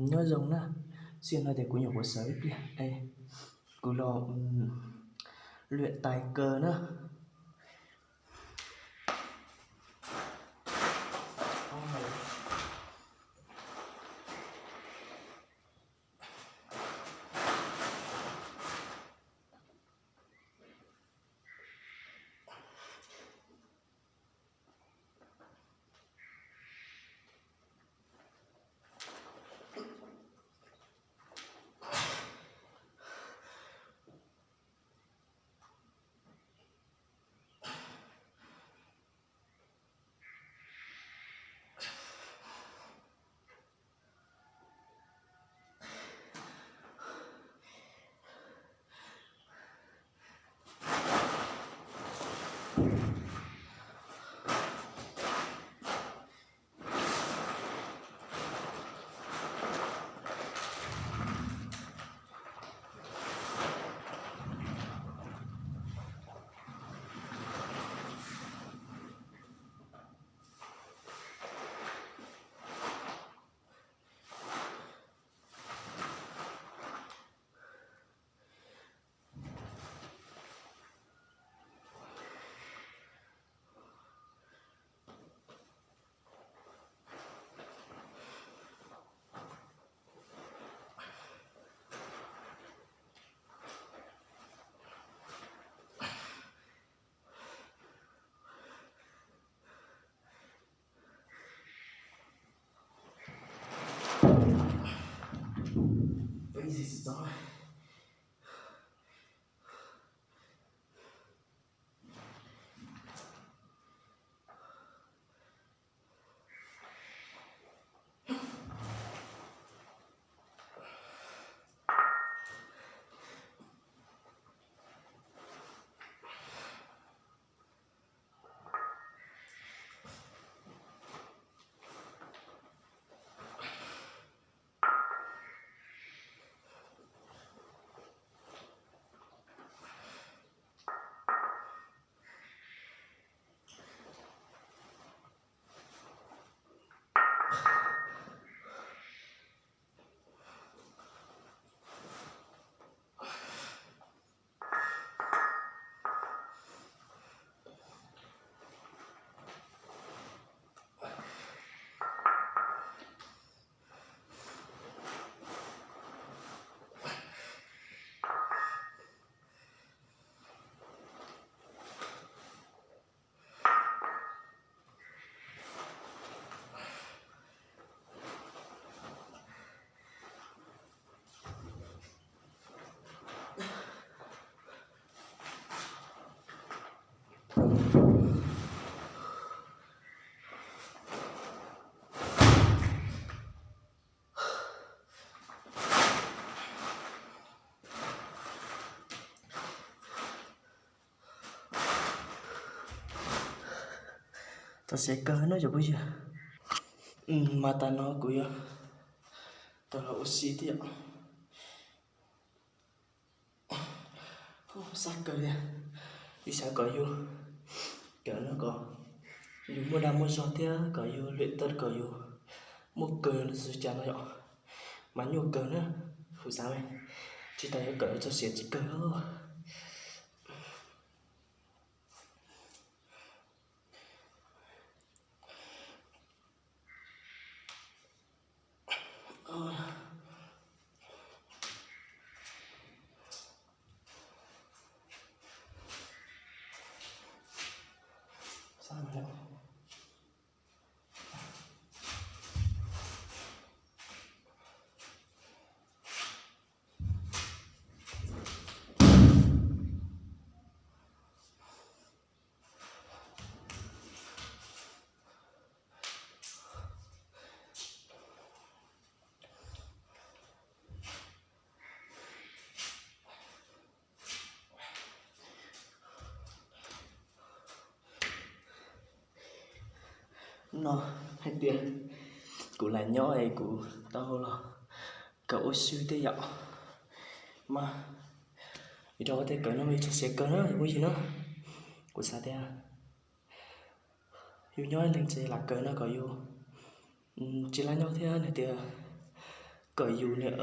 Nyob zoo na, xij no tias kuv nyuam qhuav sawv ib pliag es kuv los lwam tais kaw na. Txog siav kawg no cov phooj ywg, mas tas no kuv yuav tau los ua si thiab yom. Xav kawg thiab, yus xav kom yus, kom no kom yus muaj dag muaj zog thiab kom yus lwm tawm kom yus muaj kawg li xwb cas no yom. Mas nyuaj kawg na, kuv xav tsis tas yuav kom yus txog siav tsis kawg. No hais tias kuv lam nyob es kuv tau los kawm ua si thiab yom. Mas rau qhov tias kawm no mas yus txog siav kawg na, yus phooj ywg na. Kuv xav tias yus nyob ib leeg ces lam kawm no kom yus tsis laj nyob thiab, hais tias kom yus nws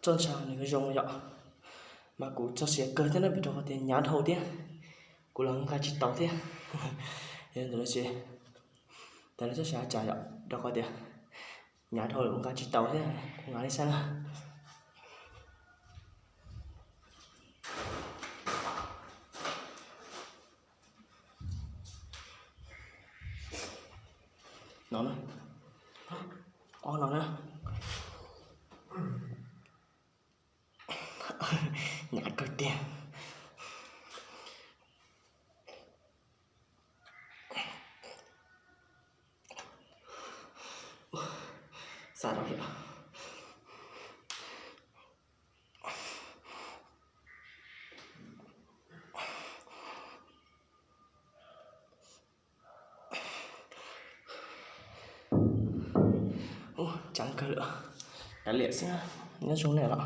txoj ntshai nws zoo yom. Mas kuv txog siav kawg thiab na, vim rau qhov tias hnyav dhau thiab, kuv los nqa tsis tau thiab. Yog ntawd ces tas li txoj siav cas yom, rau qhov tias hnyav dhau lawm kuv nqa tsis tau thiab, kuv nqa li xab na. No na, ob no na, hnyav kawg tiag. Xav tau thiab. Ub, ceev kawg lawm. Kav liam xwb, nyob zoo nej los.